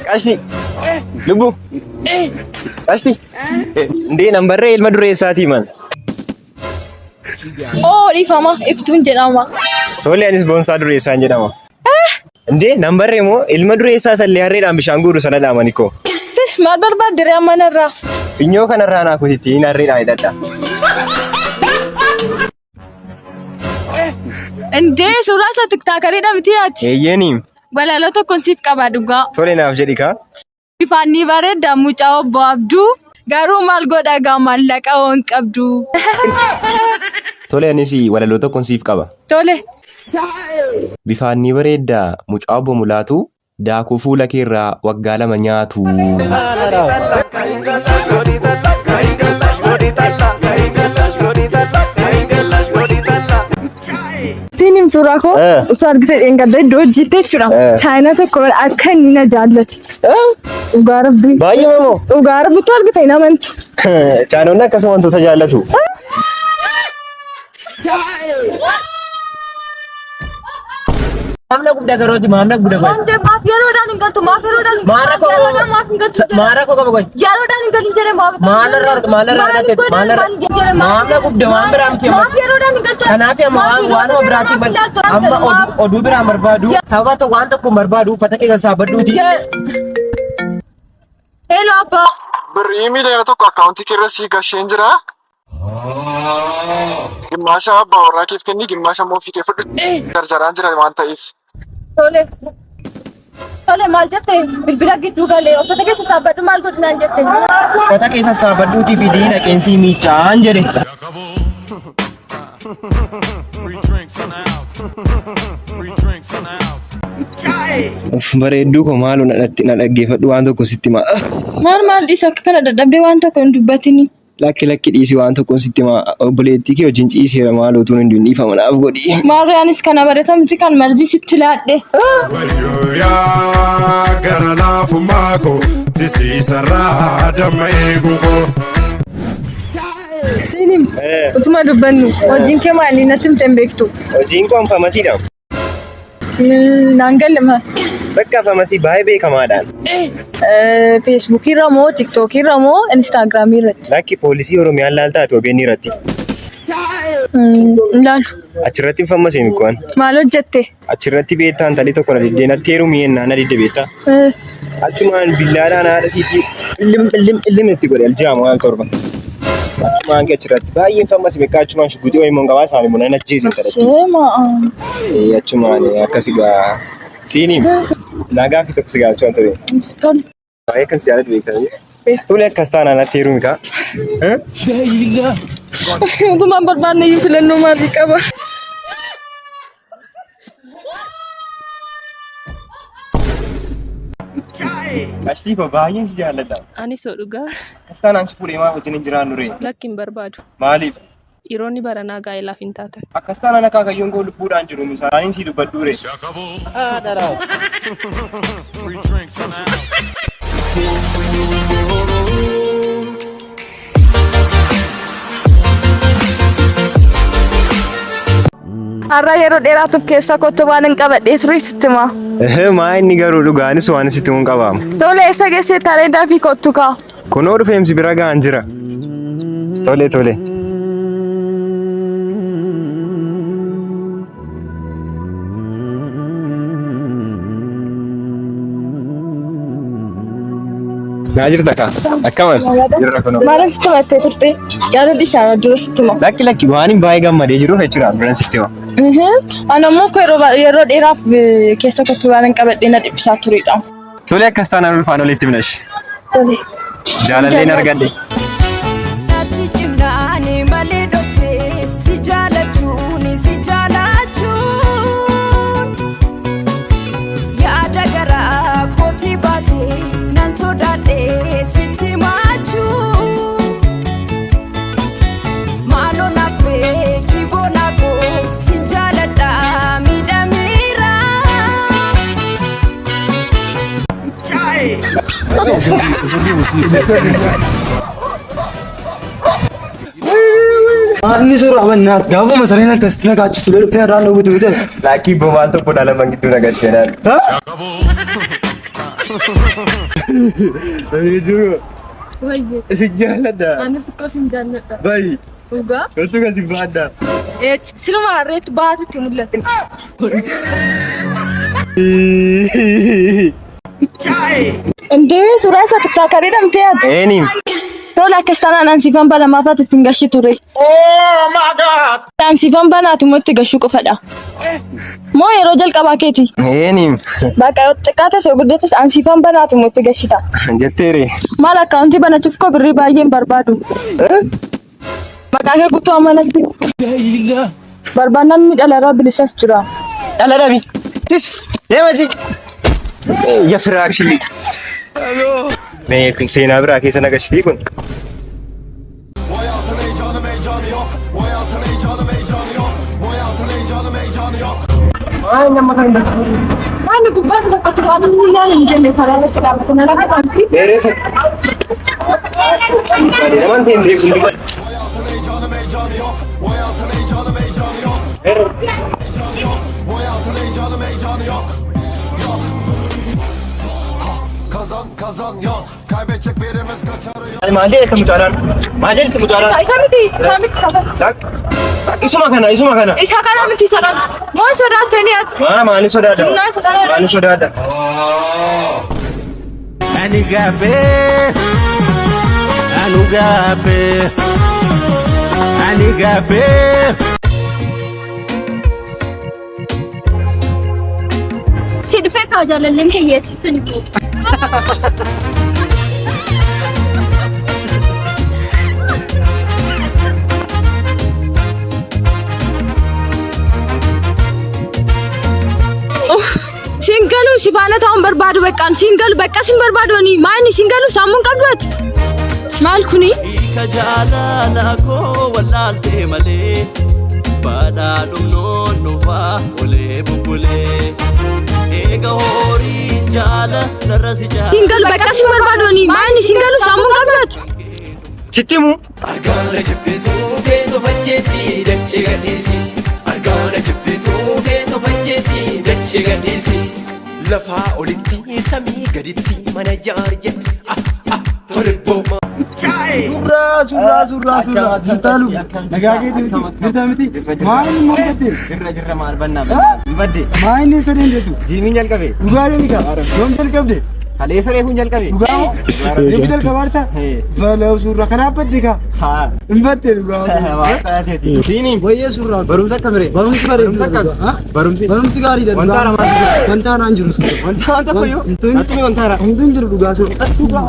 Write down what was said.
Qashti. Lubbu. Qashti. Indee nan barree ilma dureessaatii man. Oo dhiifama iftuun jedhama. Tole anis boonsaa dureessaan jedhama. Indee nan barree moo ilma dureessaa sallee harreedhaan bishaan guuru sana dhaamani koo. Tish maal barbaadde ree amma narraa? Finyoo kanarraa naa kutitti inni harreedhaan hidhadha. Indee suuraa isa tiktaakariidha miti ati. Eeyyeeni. Walaloo tokkon siif qaba dhugaa. Tole naaf jedhi kaa. Bifaan ni bareedda mucaa obbo Abduu. Garuu maal godha gaa maallaqa hoo hin qabdu. Tole anis walaloo tokkon siif qaba. Tole. Bifaan ni bareedda mucaa obbo Mulaatuu daakuu fuula keerraa waggaa lama nyaatu. Siin him suuraa koo Eh. utuu argite dheengadda iddoo hojiitti jechuudha. Eh. Chaayinaa tokko bira akka inni na jaallate. Dhugaa rabbii. Baay'ee mamoo. Dhugaa rabbii utuu argite hin amantu. Chaayinoonni akkasuma wantoota jaallatu. Maamla guddaa garooti maamla guddaa goy. Maaf maaf yeroodhaan hin galtu maaf yeroodhaan hin Maal rakkoo qaba? Yeroodhaan maaf hin galtu jedhe. Maal rakkoo qaba goy? Yeroodhaan hin galin jedhe maaf. Maalirraa maalirraa argatte maalirraa maamla guddaa waan biraa miti amma. Maaf yeroodhaan hin galtu. Kanaaf amma waan waanuma biraatiin amma oduu oduu biraan barbaadu sababa tokko waan tokko hin barbaadu uffata kee sassaabadhuuti. Hello abbaa. Birrii 1 miliyoona akkaawuntii kee irra sii gasheen jira. Gimmaasha abbaa warraa keef kenni gimmaasha immoo ofii kee fudhu. Jarjaraan jira waan ta'eef. Tole. Tole maal jette bilbila gidduu galee uffata keessa saabbadhu maal godhu naan jette. Uffata kee sassaabadhuutii fi diina qeensii miicaan jedhe. Free drinks in the house. Free drinks in the house. Uff bareedduu koo maaloo na dhatti- na dhaggeeffadhu waan tokko sitti himaa. Maal maal dhiisa akka kana dadhabdee waan tokko hin dubbatini. Lakki lakki dhiisi waan tokkoon sitti himaa. Obboleettii kee wajjin ciiseera maaloo utuun hin du'in dhiifama naaf godhi. Maarree anis kana baratamti kan marzii sitti laadhe. Wayyoo yaa gara laafummaa koo tisiisarraa damma eeguun koo. Siinim utuma dubbannu hojiin kee maali natti himte hin beektu. Hojiin koo famasiidha. Naan galle maal? Bakka famasii baay'ee beekamaadhaan. Feesbuukii irra moo tiiktookii irra moo instaagiraamii irratti? Lakki poolisii Oromiyaan laaltaa ati OBN irratti. Hin laalu. Achirratti hin fammasee mikkoon. Maal hojjette? Achirratti beektaa intalli tokko na diddee natti heerumi jennaan na didde beektaa. Achumaan billaadhaan haadha siitii illim illim illim itti godhe aljaama waan torba. Achumaan kee achirratti baay'een fammasi beekaa achumaan shugguxii wayii immoo qabaa isaanii immoo nan ajjeese intalatti. Seema. Achumaan akkas egaa siiniin nagaa fi tokko si gaafachuu waan ture. Tole. Baay'ee akkas jaalladhu beektanii. Tole akkas taanaan natti heerumi kaa. Utumaan barbaanne iyyuu filannoo maalii qaba? Qashtii koo baay'een si jaalladha. Anis hoo dhugaa Akkas taanaan si fuudhee maaf wajjin hin jiraannu ree? lakki hin barbaadu. Maaliif? Dhiironni baranaa gaa'elaaf hin taatan. Akkas taanaan akaakayyuun koo lubbuudhaan jiru misaaniin sii dubbadhuu ree? Free drinks in the house. Har'a yeroo dheeraatuuf keessa kottu waan hin qabadhee ture sitti himaa. Ehee maa inni garuu dhugaanis waan sitti himuun qabaama. Tole eessa geessee tareedaa fi kottu kaa. Kunoo dhufeemsi bira ga'an jira. Tole tole. Naa jirta kaa? Akkaman? Jirra kunoo. Maal sitti himattee turte? Yaada dhiisaa dura sitti hima. Lakki lakki waan hin baay'ee gammadee jiruuf jechuudha duran sitti hima. Ana immoo akka yeroo yeroo dheeraaf keessa kottu waan hin qabadhee na dhiphisaa turedha. Tole akkas taanaan ulfaan olitti minash. Tole. Jaalalleen argadhe. Natti cimnaani malee dhoksee si jaalachuun si jaalachuun yaada garaa kootii baasee nan sodaadhee sitti maachuu maaloo naaf beekii boonaa koo si jaaladha miidhameera. Inni suuraa bannaat gaafuma sareen akkasitti na kaachistu dhuftee irraan dhowwitu miti. Laakkii bomaan tokko dhala gidduu na galcheenaan. Bareedduu. Wayye. Isin jaalladha. Anis xiqqoo sin jaalladha. Bayi. Dhugaa. Kottu kan si baadha. Siluma harreetti baatu itti mul'ata. Indee suuraa isa tiktaakarii dhamtee ati. Eeni. Tola akkas taanaan ansiifan bana maafaatu ittiin gashi ture. Ansiifan banaati immoo itti gashuu qofadha. Moo yeroo jalqabaa keeti? Eeni. Bakka yoo xiqqaates yoo guddates ansiifan banaati immoo itti gashita. Jetteere. Maal akkaawuntii banachuuf koo birrii baay'een barbaadu. Maqaa kee guutuu amanatti. Barbaannaan ni dhalarraa bilisas jira. Dhala dhabi. Tis. Deema achi. Ya firaakshinii. Mee kun seenaa biraa keessa na gashitii kun. Maal nama kan hundatti. Waan gubbaa isa tokkotti waan inni ilaalu hin jenne karaa irratti dhaabbatan alaga baantii. Meereessa. Naman ta'e hin beeku hin dubbadhu. Kazan kazan yok. Kaybedecek birimiz kaçarı yok. Maal jedhette mucaalaan? Maal jedhette mucaalaan? Isa miti, isa miti isa. Tak. Isuma kana, isuma kana. Isa kana miti isa kana. Moo sodaattanii ati? Maa maali sodaadha? Naa sodaadha. Maali sodaadha? Ani gaabee, anu gaabee, ani gaabee. Si dhufee kaa jaalalleen kee yeessisu ni beeku. Siingalu si faana ta'uun barbaadu beqqaan siingalu beqqa siin barbaadu ani maani siingalu sammuun qabdu ati. Maal kuni? Hiika jaalala koo wallaaltee malee badhaadhumnoon dhufaa olee bubbulee eega horiin jaalalarra si jaalala. Siingalu beqqa siin barbaadu ani maani siingalu sammuun qabdu ati. Sitti himu. Argaana jibbituu feetu facheessi dachee gadhiisi. Argaana jibbituu feetu facheessi dachee gadhiisi. Lafaa olitti samii gaditti mana jaari jetti. Tole booma. Suuraa suuraa suuraa suuraa jirtaa lubu nagaa keeti miti jirtaa miti maa inni immoo badde Jirra jirra maal bannaa bannaa. Hin badde. Maa inni sadeen jettu Jiimiin jalqabe. Dhugaa deemi kaa yoom jalqabde? Kaleessa reefuun jalqabe. Dhugaa reefu jalqabaarta balaw suuraa kanaaf badde kaa Haa. hin badde dhugaa. Waan taateeti. Diiniin. Wayyee suuraa Barumsa akka miree? Barumsi bareedu. Barumsa akkam? Barumsi. Barumsi gaariidha. Wanta haaraa maaltu jira? Wanta haaraan jiru suuraa. Wanta waan tokko iyyuu. Akkumi wanta haaraa? Homtuu hin jiru dhugaa suuraa. Dhugaa.